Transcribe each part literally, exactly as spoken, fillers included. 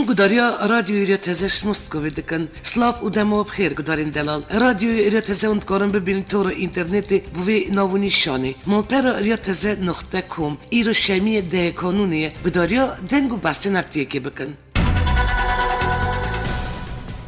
Gudariya Radyoyê Rêya Teze ji Moskovê dikin. Silav û dema we bi xêr, gudarên delal. Radyoyê Rêya Teze hûn dikarin bibînin tora înternetê bi vê nav û nîşanê: malpera rêya teze noqte com. Îro şemiyê dehê Kanûnê ye. Gudariya deng û behsên heftiyekê bikin.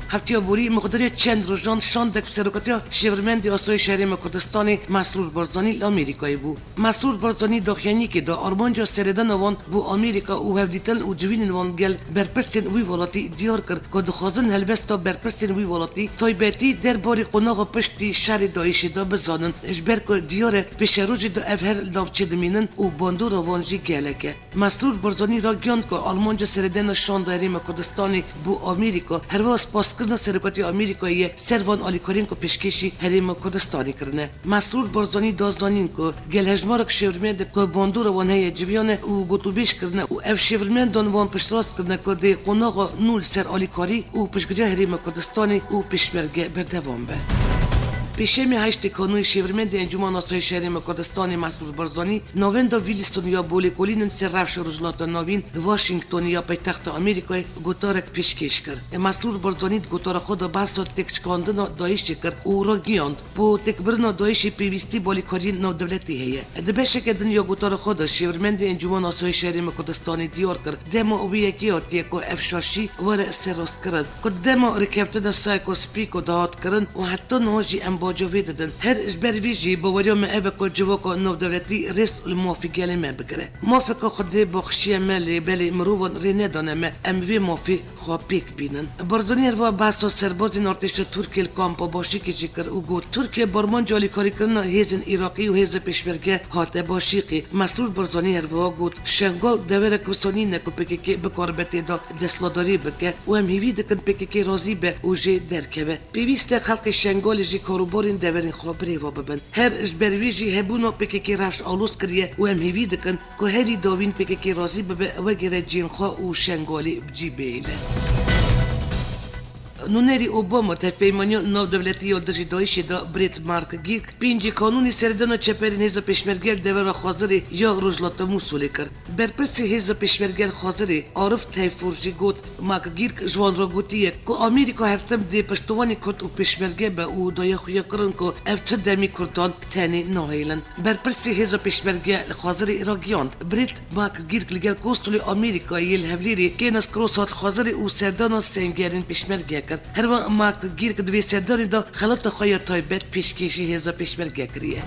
Heftiya borî, muxdarê çend rojan şandek bi serokatiya şêwirmendê Asayîşa Herêma Kurdistanê Mesrûr Barzanî li Amerîkayê bû. Mesrûr Barzanî daxuyaniyekê da armanca seredana wan bo Amerîka û hevdîtin û civînên wan gel berpirsên wî welatî diyar kir ku dixwazin helbesta berpirsên wî welatî taybetî derbarê qonaxa piştî şerê DAIŞê de bizanin, ji ber ku diyar e pêşerojê de ev her li navçê dimînin û bandora wan jî gelek e. Mesrûr Barzanî ragihand ku armanca seredana şanda Herêma Kurdistanê bo Amerîka, herwiha spaskirina serokatiya Amerîkayê ye ser van alîkariyên ku pêşkêşî Herêma Kurdistanê kirine. Mesrûr Barzanî da zanîn ku gel hejmarek şêwirmendên ku bandora wan heye civiyane û gotûbêj kirine û ev şêwirmendan wan piştrast kirine ku dê qonaxa nû li ser alîkarî û piştgiriya Herêma Kurdistanê û pêşmerge berdewam be. Pêşemê heştê Kanûnê şêwirmendê Encûmena Asayîşa Herêma Kurdistanê Mesrûr Barzanî navenda Wilson ya bo lêkolînên ser rewşa Rojhilata Navîn li Washingtonê ya paytexta Amerîkayê gotarek pêşkêş kir. Mesrûr Barzanî di gotara xwe de behsa têkşikandina DAIŞê kir û ragihand, bo têkbirina DAIŞê pêwîstî bi alîkariyên navdewletî heye. Di beşeke din ya gotara xwe de şêwirmendê Encûmena Asayîşa Herêma Kurdistanê diyar kir, dema wê yekê hatiye ku ev şaşî were serrastkirin, ku di dema rêkeftina Psycho-Spîko de hat kirin û heta niha jî em baca vê didin. Her ji ber vê jî baweriya me ev e ku civaka navdewletî rêz li mafê gelê me bigire. Mafeke Xwedê baxşiye me, lê belê mirovan rê nedane me em vê mafê xwe pêk bînin. Barzanî herwiha behsa serbazên artêşa Tirkiyê li kampa Başîkê jî kir û got, Tirkiye bi armanca alîkarîkirina hêzên Iraqî û hêza pêşmerge hate Başîkê. Mesrûr Barzanî herwiha got, Şengal deverek wisa nîne ku P K K bikaribe tê de desthilatdariyê bike û em hêvî dikin P K K razî be û jê derkeve. Pêwîst e xelkê Şengalê jî karûbarên deverên xwe birêve bibin. Her ji ber wî jî hebûna P K K rewş aloz kiriye û em hêvî dikin ku herî dawîn P K K razî bibe, wegere cihên xwe û Şengalê bi cî bihêle. Nûnerî Obama di hevpeymaniya navdewletî ya li dijî DAIŞê de Brett McGurk pêncî Kanûnê seredana çeperên hêza pêşmerge li devera Xwezirê ya rojhilata Mûsulê kir. Berpirsê hêza pêşmerge li Xwezirê Arif Teyfur jî got, McGurk ji wan re gotiye ku Amerîka her tim dê piştewanê Kurd û pêşmerge be û daye xuyakirin ku ev ti demî Kurdan tenê nahêlin. Berpirsê hêza pêşmerge li Xwezirê ragihand, Brett McGurk li gel konsulê Amerîkayê yê li Hewlêrê Kenneth Cross hat Xwezirê û serdana sengerên pêşmerge kir. Herwiha McGurk di vê serdanê de xelata xwe ya taybet pêşkêşî hêza pêşmerge kiriye.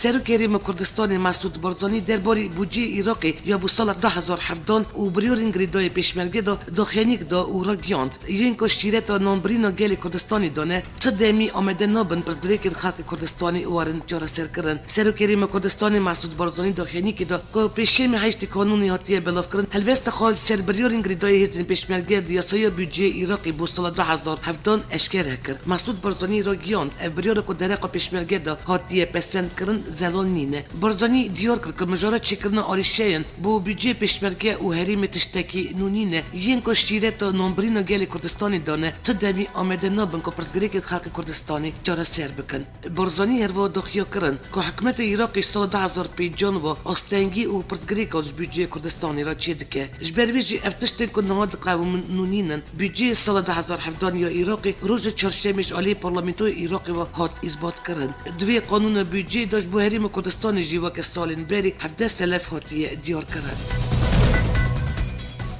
Serokê Herêma Kurdistanê Mesûd Barzanî derbarî budceyê Iraqê ya bo sala du hezar hevdan û biryarên girêdayî pêşmerge de daxuyaniyek da û ragihand, yên ku şîreta nanbirîna gelê Kurdistanê dane, ti demî amade nabin pirsgirêkên xelkê Kurdistanê werin çareserkirin. Serokê Herêma Kurdistanê Mesûd Barzanî daxuyaniyekê da ku pêşemê heştê Kanûnê hatiye belavkirin, helwesta xwe li ser biryarên girêdayî hêzên pêşmerge di yasaya budceyê Iraqê bo sala du hezar hevdan eşkere kir. Mesûd Barzanî ragihand, ev biryara ku dereqa pêşmerge de hatiye pesendkirin zelal nîne. Barzanî diyar kir ku mijara çêkirina arîşeyên bo budceyê pêşmerge û herêmê tiştekî nû nîne, yên ku şîreta nanbirîna gelê Kurdistanê dane, ti demî amade nabin ku pirsgirêkên xelkê Kurdistanê çareser bikin. Barzanî herwiha daxuya kirin ku hikûmeta Iraqê ji sala du hezar pêncan ve astengî û pirsgirêkan ji budceyê Kurdistanê re çêdike. Ji ber vê jî ev tiştên ku niha diqewimin nû nînin. Budceyê sala du hezar hevdan ya Iraqê roja çarşemê ji aliyê Parlamentoya Iraqê ve hat îsbatkirin. Di vê qanûna budceyê de ji bo Herêma Kurdistanê jî weke salên berê hevdeh selef hatiye diyarkirin.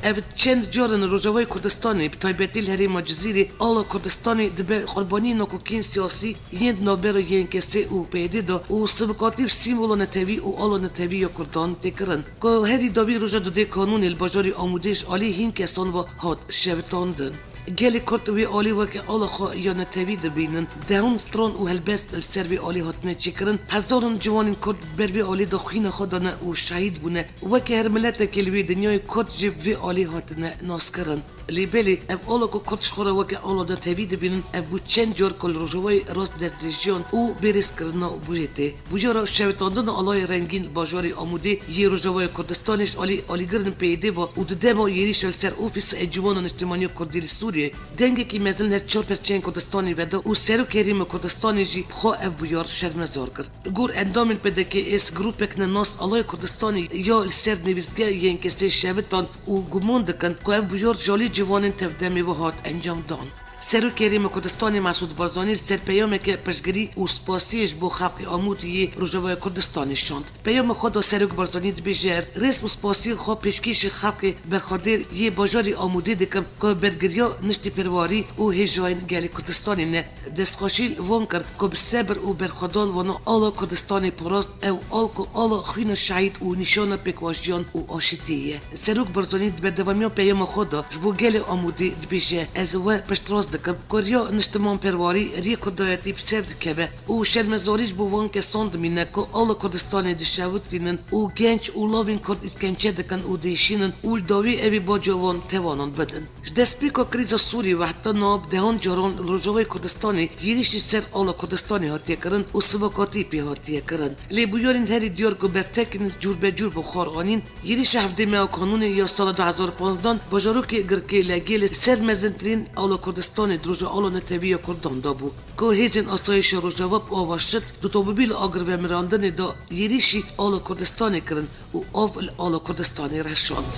Ev çend caran li Rojavayê Kurdistanê, bi taybetî li herêma Cizîrê, ala Kurdistanê dibe qurbaniyê nakokên siyasî yên di navbera Y N K S û P Y D de û sivikatî bi sîmbola netewî û ala netewî ya Kurdan tê kirin, ku herî dawî roja dudê Kanûnê li bajarê Amûdê ji alî hîn kesan ve hat şewitandin. Gelê Kurd wê alî weke ala xwe ya netewî dibînin. Dehon stran û helbest li ser vê alî hatine çêkirin. Hezaran ciwanên Kurd ber vê alî de xwîna xwe dane û şehîd bûne. Weke her miletekê li wê dinyayê Kurd jî bi vê alî hatine naskirin. Lê belê, ev ala ku Kurd ji xwe re weke ala netewî dibînin, ev bû çend car ku li Rojavayê rast destdirêjiyan û bêrêzkirina bûyê tê. Bûyera şewitandina alayê rengîn li bajarê Amûdê yê Rojavayê Kurdistanê ji alî alîgirên P Y D ve û di dema êrîşa li ser ofîsa Encûmena Niştimanî ya Kurdî li Sûriyê Sûriyê dengekî mezin li her çar perçeyên Kurdistanê veda û Serokê Herêma Kurdistanê jî bi xwe ev bûyar şermezar kir. Li gor endamên P D K S, grûpek nenas Alaya Kurdistanê ya li ser nivîsgeha Y N K S'ê şevitan û guman dikin ku ev bûyar ji alî ciwanên tevdemê ve hat encamdan. Serokê Herêma Kurdistanê Mesûd Barzanî li ser peyameke piştgirî û spasiyê ji bo xelkê Amûdê yê Rojavaya Kurdistanê şand. Peyama xwe de Serok Barzanî dibêje, rêz û spasiyê xwe pêşkêşî xelkê berxwedêr yê bajarê Amûdê dikim ku bergiriya niştê perwarî û hêjayên gelê Kurdistanê ne. Destxweşî li wan kir ku bi sebir û berxwedan wana ala Kurdistanê parast, ew al ku ala xwîna şehîd û nîşana pêkvajiyan û aşitiyê ye. Serok Barzanî di berdewamiya peyama xwe de ji bo gelê Amûdê dibêje, ez we piştrast dikim ku riya niştimanperwarî, riyê kurdayetî bi ser dikeve û şermezarî ji bo wan kesan dimîne ku ala Kurdistanê dişewitînin û genç û lavên kurd îskençe dikin û diêşînin û li dawî evî baca wan tewanan bidin. Ji destpêka krîza Sûriyê ve heta niha bi dehan caran li Rojavayê Kurdistanê yêrîş ji ser ala Kurdistanê hatiye kirin û sivakatî pê hatiye kirin. Lê bûyerên herî diyar ku bertekên cûrbecûr bi xwar anîn, yêrîşa hevdê meha Kanûnê ya sala du hezar û panzdeh bajarokê Girkê Legê li ser mezintirîn ala Kurdistanê di roja ala netewî ya Kurdan de bû, ku hêzên asayişa Rojava bi ava şit di otomobîla agirvemirandinê de yêrîşî ala Kurdistanê kirin û av li ala Kurdistanê reşand.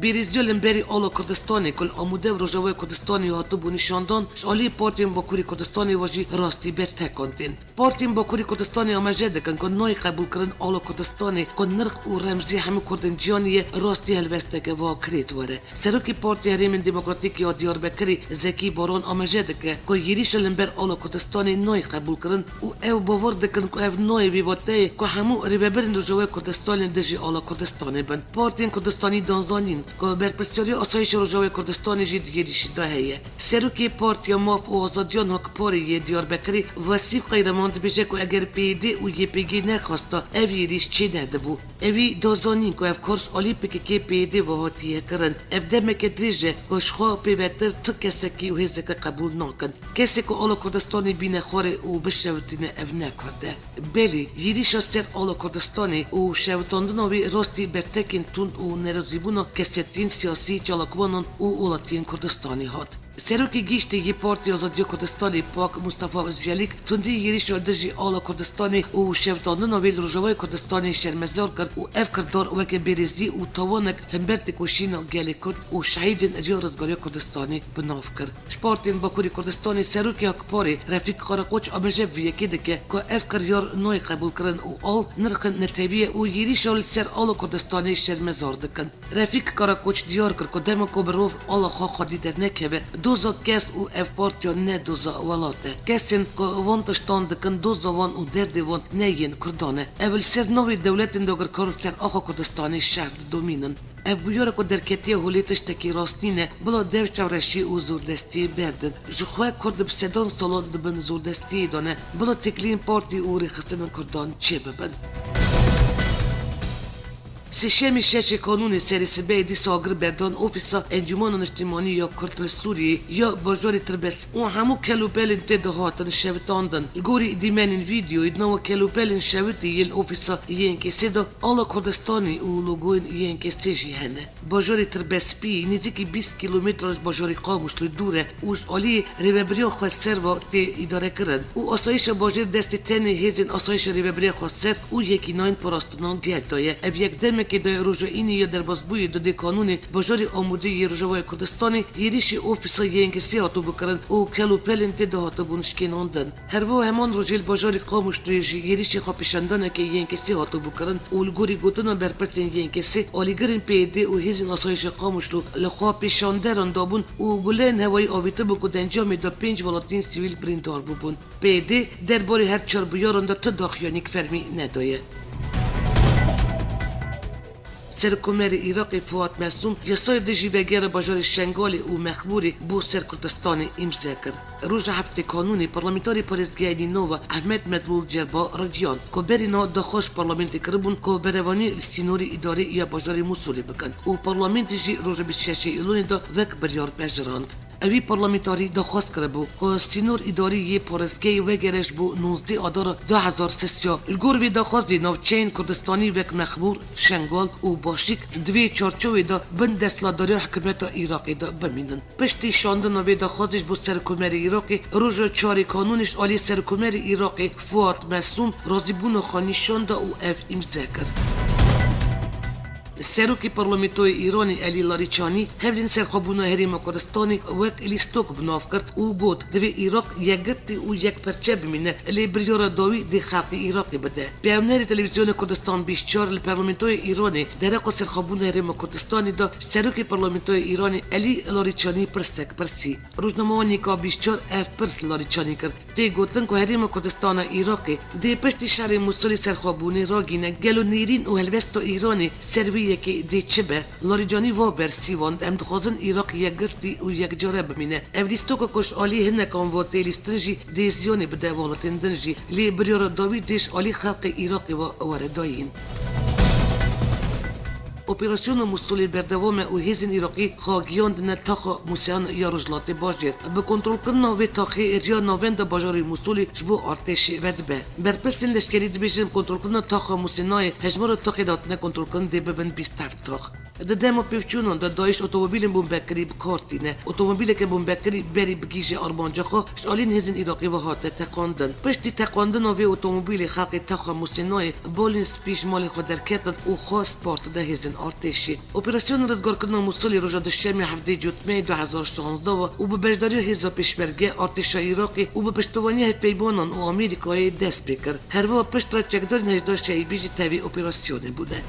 Bêrîziya li hemberî ala Kurdistanê ku li Amûde û Rojavayê Kurdistanê hatibû nîşandan, ji alî partiyên Bakurê Kurdistanê ve jî rastî bertekan tên. Partiyên Bakurê Kurdistanê amaje dikin ku nayê qebûlkirin ala Kurdistanê ku nirx û remzê hemû Kurdên cîhanê ye, rastî helwesteke va kirêt were. Serokê Partiya Herêmên Demokratîk ya Diyarbekirê Zekî Baran amaje dike ku yêrîşa li hember ala Kurdistanê nayê qebûlkirin û ew bawer dikin ku ev nayê vê wateyê ku hemû rêvebirên Rojavayê Kurdistanê dijî ala Kurdistanê bin. Partiyên Kurdistanî dan zanîn ku berpirsyariya asayişa Rojavayê Kurdistanê jî di yêrîşî de heye. Serokê Partiya Maf û Azadiyan HAK-PARê yê Diyarbekirê Wesîf Qeyreman dibêje ku eger P Y D û Y P G nexwesta, ev yêrîş çê nedibû. Ewî da zanîn ku ev kar ji alî P K K P Y D ve hatiye kirin. Ev demeke dirêj e ku ji xwe pêvetir tu kesekî û hêzeke qebûl nakin. Kesê ku ala Kurdistanê bîne xwarê û bişewitîne, ev ne Kurd e. Belê, yêrîşa ser ala Kurdistanê û şewitandina wî rastî bertekên tund û nerazîbûna kesetiyên siyasî, çalakvanan û welatiyên Kurdistanê hat. Serokê Giştî yê Partiya Azadiya Kurdistanê, pak, Mustafa Ozcelîk, tundî yêrîşa dijî ala Kurdistanê û şewitandina wê li Rojavayê Kurdistanê şermezar kir û ev kirdar weke bêrîzî û tawanek li hember têkoşîna gelê Kurd û şehîdên Riya Rizgariya Kurdistanê bi nav kir. Ji partiyên Bakurê Kurdistanê Serokê HAK-PARê Refîk Karakoç amaje bi vê yekê dike ku ev kiryar nayê qebûlkirin û al nirxên netewî ye û yêrîşa li ser ala Kurdistanê şermezar dikin. Refîk Karakoç diyar kir ku dema ku mirov ala xwe xwedî dernekeve, doza kes û ev partiya ne doza welat e. Kesên ku van tiştan dikin, doza wan û derdê wan ne yên Kurdan e. Ev li ser navê dewletên dagirkar li ser axa Kurdistanê şer didomînin. Ev bûyera ku derketiye holê tiştekî rast nîne, bila dev çewreşî û zordestiyê berdin. Ji xwe Kurd bi sedan salan di bin zordestiyê de ne, bila têkiliyên partî û rêxistinên Kurdan çêbibin. Sêşemê şeşê Kanûnê serê sibehê dîsa agir berdan ofîsa Encûmena Niştimanî ya Kurd li Sûriyê ya bajarê Tirbes û hemû kelûpelên tê de hatin şewitandin. Li gorî dîmenên vîdeoyê, di nava kelûpelên şewitî yên ofîsa Y N K S'ê de ala Kurdistanê û logoyên Y N K S'ê jî hene. Bajarê Tirbespî nêzîkî bîst kîlometran ji bajarê Qamişlû dûr e û ji alî rêvebiriya xweser ve tê îdarekirin û asayişa bajêr destê tenê hêzên asayişa rêvebiriya xweser û yekînayên parastina gel de ye. Ev yek demekê de ye roja înê ya derbasbûyê dudê kanûnê bajarê Amûdê yê Rojavayê Kurdistanê yêrîşê ofîsa Y N K S'ê hatibû kirin û kelûpelên tê de hatibûn şikênandin. Her wiha heman rojê li bajarê Qamişloyê jî yêrîşê xwepêşandanekê Y N K S'ê hatibû kirin û li gorî gotina berpirsên Y N K S'ê, alîgirên P Y D û hêzên asayişa Qamişlo li xwepêşanderan dabûn û guleyên hewayî avêtibû ku di encamê de pênc welatiyên sivîl birîndar bûbûn. P Y D derbarê her çar bûyaran de tu daxuyaniyek fermî nedaye. Serokkomarê Iraqê Fuat Mesûm yasayê dijî vegera bajarê Şengalê û Mexmûrê bo ser Kurdistanê îmze kir. Roja heftê Kanûnê parlamenterê parêzgeha Nînova Ehmed Medlûl Cerba ragihand ku berî niha daxwaz ji parlamentê kiribûn ku berevanî li sînorê îdarê ya bajarê Mûsulê bikin û parlamentê jî roja bîst û şeş Îlonê de wek biryar pejirand. Ewî parlamentarî daxwaz kiribû ku sînor îdarî yê parêzgehê wegere ji bo nozdeh Adara du hezar sêzdeh. Li gor vê daxwazê navçeyên Kurdistanî wek Mexmûr, Şengal û Başîk di vê çarçovê de bin desthilatdariya hikûmeta Iraqê de bimînin. Piştî şandina vê daxwazê ji bo Serokkomarê Iraqê, roja çarê Kanûnê ji alî Serokkomarê Iraqê Fuat Mesûm razîbûna xwe nîşan da û ev îmze kir. Serokê Parlamentoyê Îranê Elî Larîçanî hevdîn serxwebûna Herêma Kurdistanê wek lîstok bi nav kir û got, divê Iraq yekgirtî û yekperçe bimîne, lê biryara dawî dê xelkê Iraqê bide. Peyamnerê Televîzyona Kurdistan bîst çar li Parlamentoya Îranê dereqa serxwebûna Herêma Kurdistanê de Serokê Parlamentoya Îranê Elî Larîçanî pirsek pirsî. Rojnamewanîka bîst çar ev pirs li Larîçanî kir. Tê gotin ku Herêma Kurdistana Iraqê dê piştî şerê Mûsilê serxwebûnê ragîne, gelo nêrîn û helwesta Îranê ser wê yekê dê çi be? Larîcanî va bersîvand, em dixwazin Iraq yekgirtî û yekcare bimîne. Ev lîstoka ku ji alî hinekan ve tê lîstin jî dê ziyanê bide welatên din jî. Lê biryara dawî dê ji alî xelkê Iraqê ve were dayîn. Operasyona Mûsulê berdewam e û hêzên Iraqî xwe giyandine taxa Mûseyan ya Rojhilatê Bajêr. Bi kontrolkirina vê taxê riya navenda bajarê Mûsulê ji bo artêşê vedibe. Berpirsên leşkerî dibêjin, kontrolkirina taxa Mûsenayê hejmara taxê de hatine kontrolkirin dê bibin bîst heft tax. Di dema pêvçûnan de DAIŞ otomobîlên bombekirî bi kar tîne. Otomobîleke bombekirî berî bigihîje armanca xwe ji aliyên hêzên Iraqê ve hate teqandin. Piştî teqandina vê otomobîlê xelkê taxa Mûsenayê balên spî ji malên xwe derketin û xwe spartine hêzên artêşê. Operasyona rizgarkirina Mûsilê roja Duşemê hevdeh Cotmeyê du hezar şazdeh ve û bi beşdariya hêza pêşmerge, artêşa Iraqê û bi piştevaniya hevpeyvanan û Amerîkayê dest pê kir. Her wiha piştre çekdarên hejdeh Şeîbî jî tevî operasyonê bûne.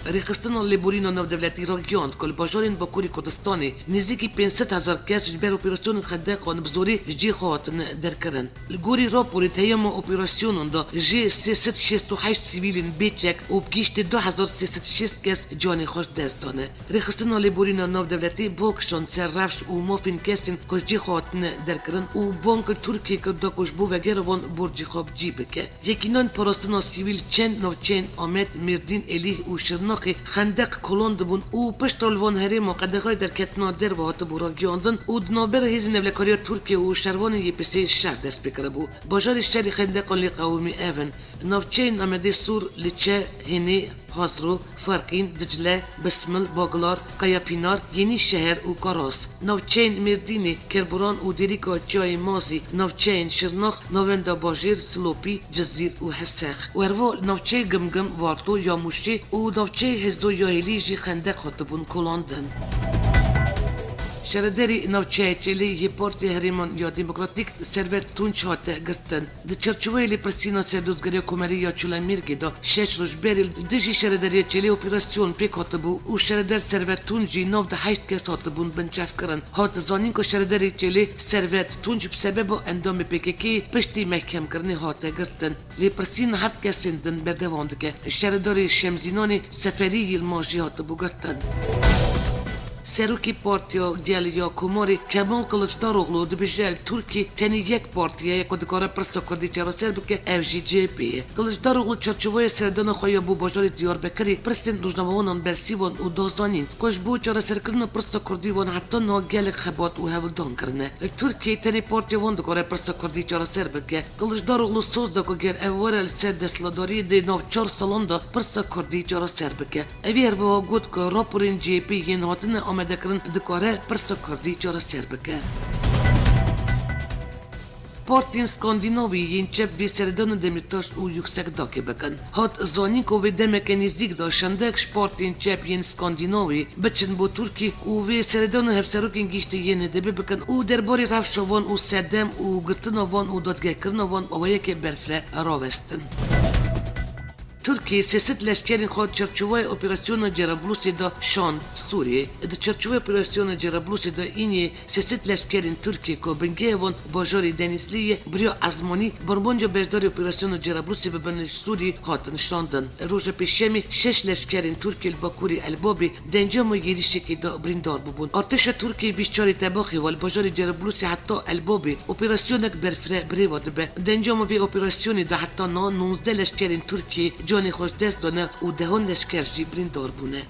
Rêxistina Lêborîna Navdewletî ragihand ku li bajarên Bakurê Kurdistanê nêzîkî pênc sed hezar kes ji ber operasyonên xendeqan bi zorê ji cihê xwe hatine derkirin. Li gorî raporê di heyama operasyonan de jê sê sed şêst û heşt sivîlên bê çek û bi giştî du hezar sê sed şêst kes canê xwe ji dest dane. Rêxistina Lêborîna Navdewletî bal kişand ser rewş û mafên kesên ku ji cihê xwe hatine derkirin û bang li Tirkiyê kir da ku ji bo vegera van borcê xwe bi cî bike. Yekînên parastina sivîl çend navçeyên Amed, Mêrdîn, Êlih û Şirnexê xendeq kolan dibûn û piştre li van herêma qedexeyê derketina derve hatibû ragihandin û di navbera hêzên ewlekariya Tirkiye û şervanên Y P S'ê şer dest pê kiribû. Bajarê şerî xendeqan lê qewimî ev in: navçeyên Amedê Sûr, Liçe, Hênê, Hazro, Ferqîn, Dicle, Bismil, Baglar, Kayapînar, Yenîşehir û Karas. Navçeyên Mêrdînê, Kerburan û Dêrîka Çiyayê Mazî, navçeyên Şirnex, Navenda Bajêr, Silopî, Cizîr û Hesex. Û herwiha navçeyê Gimgim, Varto ya Mûşê û navçeyê Hêzo ya Hêlî jî xendeq hatibûn kolandin. Şaredarê navçeya Çêlê yê Partiya Herêman ya Demokratîk Servet Tunç hate girtin. Di çarçoveyê lêpirsîna serdozgeriya Komelî ya Çolemêrgê de şeş roj berê li dijî şaredariya Çêlê operasyon pêk hatibû û şaredar Servet Tunç jî nod û heşt kes hatibûn binçavkirin. Hat zanîn ku şaredarê Çêlê Servet Tunç bi sebeba endamê P K K piştî mehkemkirinê hate girtin. Lêpirsîn heft kesên din berdewam dike. Şaredarê Şemzînanê Seferî Yilmaz jî hatibû girtin. Serokê Partiya Gel ya Komarê Kemal Kiliçdaroglu dibêje, li Tirkiyê tenê yek partî heye ku dikare pirsa Kurdî çareser bike, ev jî C H P ye. Kiliçdaroglu çarçoveya serdana xwe ya bo bajarê Diyarbekirê pirsên rojnamewanan bersîvand û da zanîn ku ji bo çareserkirina pirsa Kurdî wan heta niha gelek xebat û hewldan kirine. Li Tirkiyê tenê partiya wan dikare pirsa Kurdî çareser bike. Kiliçdaroglu soz da ku ger ev were li ser desthilatdariyê dê nav çar salan de pirsa Kurdî çareser bike. Evî her wiha got ku raporên C H P yên hatine amadekirin dikare pirsa Kurdî çareser bike. Partiyên Skandinavî yên çep vê seredana Demîrtaş û Yuksekdagê bikin. Hat zanîn ku vê demeke nêzîk de şandek ji partiyên çep yên Skandinavî biçin bo Tirkî û vê seredana hevserokên giştî yên H D P bikin û derbarê rewşa wan û sedem û girtina wan û dadgehkirina wan awayeke berfireh rawestin. Tirkiye sê sed leşkerên xwe di çarçoveya operasyona Cerablusê de şand Sûriyê. Di çarçoveya operasyona Cerablusê de îniyê sê sed leşkerên Tirkiye ku bingehê wan bajarê Denîzlî ye, bi riya ezmanî bi armanca beşdarî operasyona Cerablusê bibin ji Sûriyê hatin şandin. Roja Pêşemê şeş leşkerên Tirkiye li bakurê Elbabê di encama êrîşekê de birîndar bûbûn. Artêşa Tirkiyê bîst çarê Tebaxê ve li bajarê Cerablusê heta Elbabê operasyonek berfireh bi rê ve dibe. Di encama vê operasyonê de heta niha nozdeh leşkerên Tirkiyê canê xwe ji dest dane û dehan leşker jî birîndar bûne.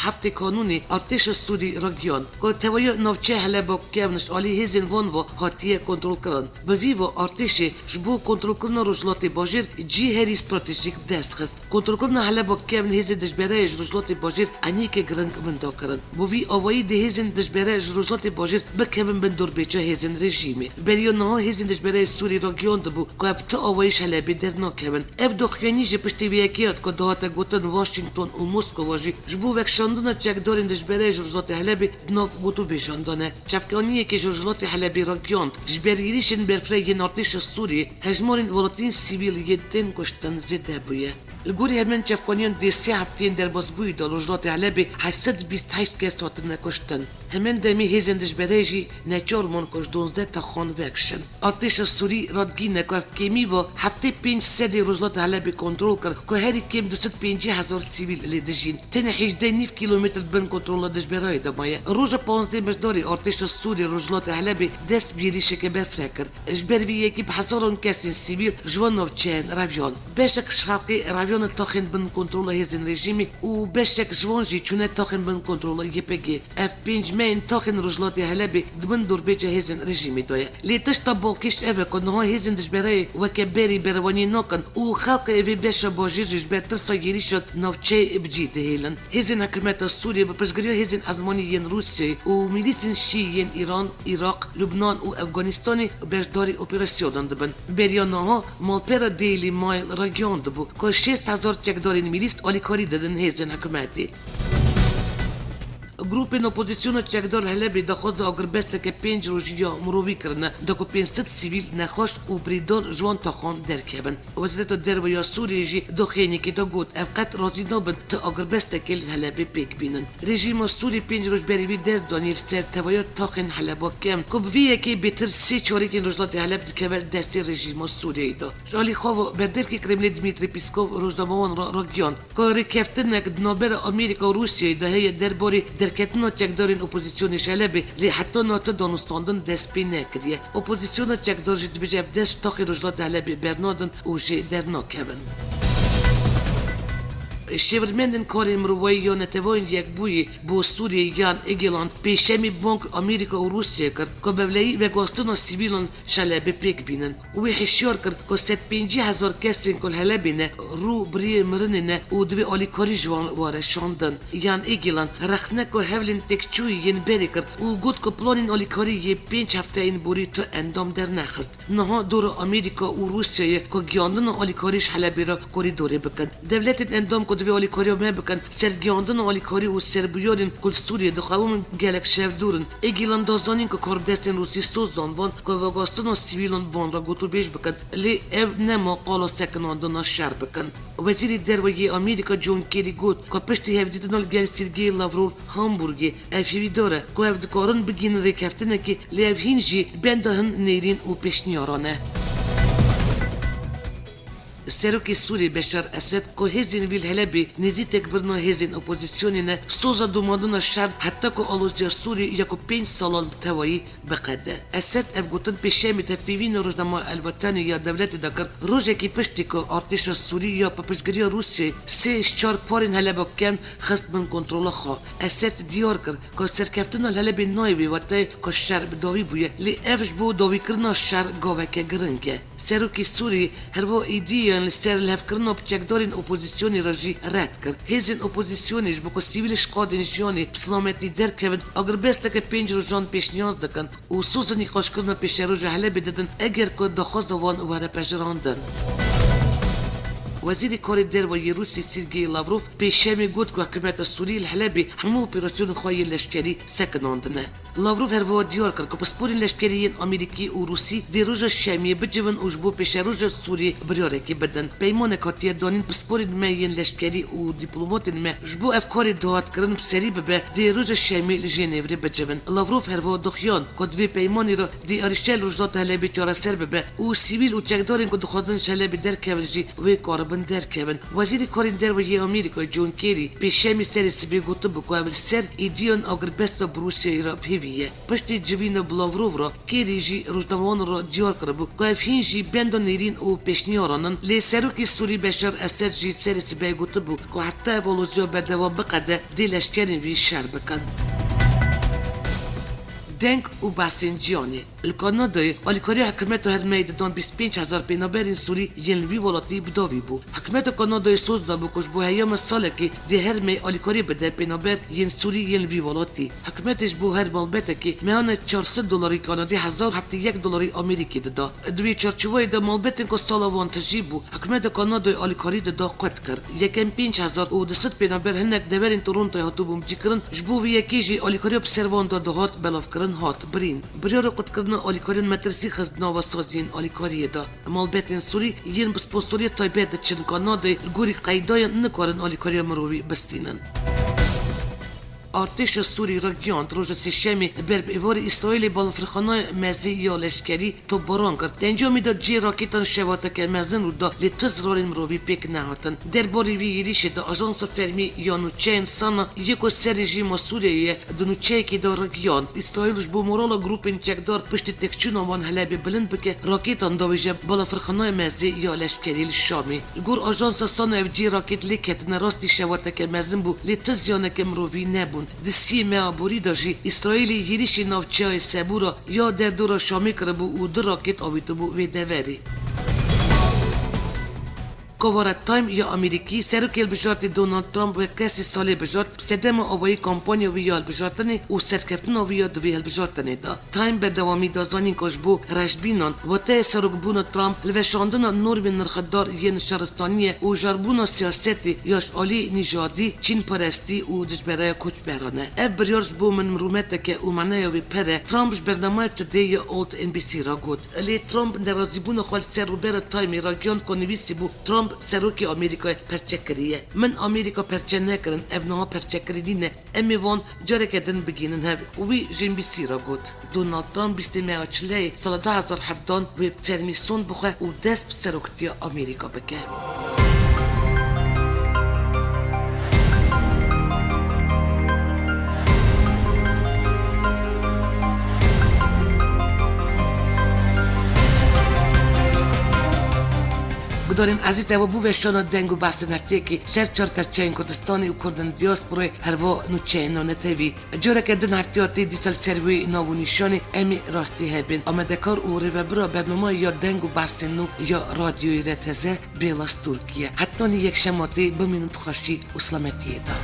heftê Kanûnê artêşa Sûrî ragihand ku tevahiya navçeya Heleba Kevn ji alî hêzên van ve hatiye kontrolkirin. Bi vî ve artêşê ji bo kontrolkirina Rojhilatê Bajêr cihê herî stratejîk dest xist. Kontrolkirina Heleba Kevn hêzên dijbereyê ji Rojhilatê Bajêr enîkê giring winda kirin. Bi vî awayî dê hêzên dijbere ji Rojhilatê Bajêr bikevin bin dorpêça hêzên rejîmê. Beriya niha hêzên dijbereyê Sûrî ragihandibû ku ev ti awayî ji Helebê dernakevin. Ev doxuyanî jî piştî vê yekê hat ku dihate gotin Washington û Moskowa jî ji bo vekişandina çekdarên dijbereyê ji Rojhilatê Helebê di nav gotûbêjan de ne. Çavkaniyekê ji Rojhilatê Helebê ragihand, ji ber êrîşên berfireh yên artêşa Sûriyê hejmarên welatiyên sivîl yên tên kuştin zêde bûye. Li gorî heman çavkaniyan di sê hefteyên derbasbûyî de li Rojhilatê Helebê heşt sed bîst heşt kes hatine kuştin. Heman demê hêzên dijberê jî neçar man ku ji duwazdeh taxan vekişin. Artêşa Sûrî radigihîne ku ev kêmî ve heftê pênc sedê Rojhilatê Helebê kontrol kir ku herî kêm du sed pêncî hezar sivîl lê dijîn. Tenê hejdeh nîv kîlometr di bin kontrola dijberayê de maye. Roja panzdeh Mejdarê artêşa Sûrî Rojhilatê Helebê dest bi êrîşeke berfireh kir. Ji ber vê yekê bi hezaran kesên sivîl ji van navçeyan reviyan. Beşek ji xelkê reviyane taxên bin kontrola hêzên rejîmê û beşek ji wan jî çûne taxên bin kontrola Y P G. Ev pênc mehên taxên Rojhilatê Helebê di bin dorpêça hêzên rejîmê de ye. Lê tişta balkêş ev e ku niha hêzên dijbereyê weke berî berevaniyê nakin û xelkê vê beşa bajêr jî ji ber tirsa êrîşa navçeyê bi cî dihêlin. Hêzên hikûmeta Sûriyê bi piştgiriya hêzên ezmanî yên Rûsyayê û milîsên şî yên Îran, Iraq, Lubnan û Efganistanê beşdarî operasyonan dibin. Beriya niha malpera Daily Mail ragihandibû ku şêst hezar çekdarên milîs alîkarî didin hêzên hikûmetê. Grûpên opozisyona çekdar Helebê daxwaza agirbesteke pênc rojî ya mirovî kirine, da ku pênc sed sivîl nexweş û birîndar ji wan taxan derkevin. Wezareta Derve ya Sûriyê jî doxênekê de got, ev qet razî nabin tu agirbestekê li Helebê pêk bînin. Rejîma Sûrî pênc roj berî vî dest danî li ser tevahiya taxên Heleba Kevn, ku bi vî yekê bêtir sê çarekên Rojhilatê Heleb dikeve li destê rejîma Sûriyeyê de. Ji alî xwe ve berdevkê Kremlê Dmitry Peskov rojnamewan re ragihand ku rêkeftinek di navbera Amerîka û Rûsyayê de heye derbarê derketina çekdarên opozîsyonê ji Helebê, lê heta niha ti danûstandin dest pê nekiriye. Opozîsyona çekdar jî dibêje ev dest ji taxê Rojhilatê Helebê bernadin û jê dernakevin. Şêwirmendên karê mirovayî ya Neteweyên Yekbûyî bo Sûriyê yan Egeland pêşemî bang Amerîka û Rûsyayê kir ku mewleyî veguhastina sivîlan ji Helebê pêk bînin û wî hişyar kir ku sed pêncî hezar kesên ku li Helebê ne rû bi riyê mirinê ne û divê alîkarî ji wan were şandin. Yan Egeland rexne ku hewlên têkçûyî yên berê kir û got ku planên alîkarî yê pênc hefteyên borî tu endam dernexist. Niha dora Amerîka û Rûsyayê ku giyandina alîkarî ji Helebê re korîdorê bikin. Dewletên endam ku divê alîkariya me bikin, sergiyandina alîkarî û serbûyerên ku li Sûriyê dixwewin gelek şev dûr in. Egeland da zanîn ku karbidestên Rûsî soz dan van ku veguhastina sivîlan van re gotûbêj bikin. Lê ev nema qala sekinandina şer bikin. Wezîrê Derve yê Amerîka John Kerry got ku piştî hevdîtina li gel Sergey Lavrov Hamburgê, ev hêvîdar e ku ev dikarin bigihînin rêkeftinekê, lê ev hîn jî benda hin nêrîn û pêşniyaran e. Serokê Sûriyê Beşar Esed ku hêzên wî li Helebê nêzî têkbirina hêzên opozîsyonê ne, soza domandina şer heta ku aloziya Sûriyê ya ku pênc salan bi tevayî biqede. Esed ev gotin pêşemê tevpêvîna rojnameya El Wetanê ya dewletê de kir, rojekî piştî ku artêşa Sûrî ya bi piştgiriya Rûsyayê sê ji çar parên Heleba Kevn xist bin kontrola xwe. Esed diyar kir ku serkeftina li Helebê nayê wê wateyê ku şer bi dawî bûye, lê ev ji bo dawîkirina şer gaveke giring e. Serokê Sûrî herwiha îdiyan li ser lihevkirina bi çekdarên opozîsyonê re jî red kir. Hêzên opozîsyonê ji bo ku sivîl ji qadên jiyanê bi silametî derkevin, agirbesteke pênc rojan pêşniyaz dikin û soza nîqaşkirina pêşeroja Helebê didin, eger ku daxwaza wan were pejirandin. Wezîrê Karê Derve yê Rûsî Sergey Lavrov pêşemê got ku hikûmeta Sûrî li Helebê hemû operasyonên xwe yên leşkerî sekinandine. Lavrov her wiha diyar kir ku pisporên leşkerî yên Amerîkî û Rûsî dê roja Şemiyê bicivin û ji bo pêşeroja Sûriyê biryarekê bidin. Peymanek hatiye danîn pisporên me yên leşkerî û dîplomatên me ji bo ev karê dahatkirin bi serî bibe, dê roja Şemiyê li Jenêvrê bicivin. Lavrov her wiha dixuyan ku di vê peymanê re dê êrîşa li Rojhilata Helebê çareser bibe û sivîl û çekdarên ku dixwazin ji Helebê derkevin jî wê karibin derkevin. Wezîrê Karên Derve yê Amerîkayê John Kerry pêşemî serê sibê gotibû ku ew li ser êdiyên agirbesta bi Rûsyayê re bi hêvî ye. Piştî civîna bi Lavrov re, Kerry jî rojnamevanan re diyar kiribû ku ev hîn jî benda nêrîn û pêşniyaran in. Lê serokê Sûrî Beşar Esed jî serê sibê gotibû ku heta ev aloziya berdewam biqede, dê leşkerên vî şer bikin. Deng û behsên ciyanê. Li Kanadayê alîkariya hikûmeta herêmê didan bîst pênc hezar pênaberên Sûrî yên li vî welatî bi dawî bû. Hikûmeta Kanadayê soz dabû ku ji bo heyama salekê dê herêmê alîkarî bide pênaber yên Sûrî yên li vî welatî. Hikûmetê ji bo her malbetekê meyane çar sed dolarî Kanadî, hezar heftê yek dolarî Amerîkî dida. Di wê çarçoveyê de malbetên ku sala wan tijî bû, hikûmeta Kanadayê alîkarî dida qut kir. Yekem pênc hezar û du sed pênaber hinek deverên Torontoyê hatibûn cîkirin, ji bo vê yekê jî alîkariya bi ser wan de dihat belavkirin hat birîn. Biryara qutkirina alîkariyan metirsî xist nava saziyên alîkariyê de. Malbetên Sûrî yên bi sponsoriya taybet diçin Kanadayê li gorî qeydayan nikarin alîkariya mirovî bistînin. Artêşa Sûrî ragihand, roja Sêşemê ber bi êvarê Îsraîlê balafirxanaya mezê ya leşkerî topbaran kir. Di encamê de cihê rakêtan şewateke mezin rû da, lê tu zirarên mirovî pêk nehatin. Derbarê vî êrîşê de ajansa fermî ya nûçeyên SANA yê ku ser rejîma Sûriyeyê ye, di nûçeyekê de ragihand, Îsraîl ji bo morala grûpên çekdar piştî têkçûna wan Helebê bilind bike, rakêtan diavêje balafirxanaya mezê ya leşkerî li Şamê. Li gor ajansa SANA ev cihê rakêt lê ketine rastî şewateke mezin bû, lê tu ziyaneke mirovî nebûn. Di siyê meha borî de jî Îsraîlê êrîşî navçeya Sebûra ya derdora Şamê kiribû û du rakêt avêtibû vê deverê. Kovara Time ya Amerîkî, serokê hilbijartê Donald Trump wek kesê salê bijart, bi sedema awayî kampanya wî ya hilbijartinê û serkeftina wî ya di vê hilbijartinê de. Time berdewamî da zanîn ku ji bo rejbînan, wateya serokbûna Trump hilweşandina normên nirxdar yên şaristaniyê û jarbûna siyasetê ya ji alî nîjadî, çînperestî û dijbereya koçberan e. Ev biryar ji bo min mirûmeteke û maneya wê per e, Trump ji bernameya Today ya Alt N B C re got. Lê Trump nerazîbûna xwe li ser rûbera Timeê ragihand ku nivîsîbû, Trump serokê Amerîkayê perçe kiriye. Min Amerîka perçe nekirin, ev niha perçekirî nîne. Em ê wan careke din bigihînin hev, wî ji N B C re got. Donald Trump bîstê meha Çileyê sala du hezar hevdan wê bi fermî sond bixwe û dest bi seroktiya Amerîka bike. Gudarên ezîz, ew bû veşana deng û behsên hefteyekê ser çar perçeyên Kurdistanê û Kurdên diasporayê, herva nûçeyên navnetewî. Careke din hefteya tê dîsa li ser wê nav û nîşanê em ê rastî hebin. Amadekar û rêvebira bernama ya deng û behsên nû ya Radyoyê R T Z Bêla Stûrkî ye. Hetanî yekşema tê, bimînin di xweşî û selametiyê de.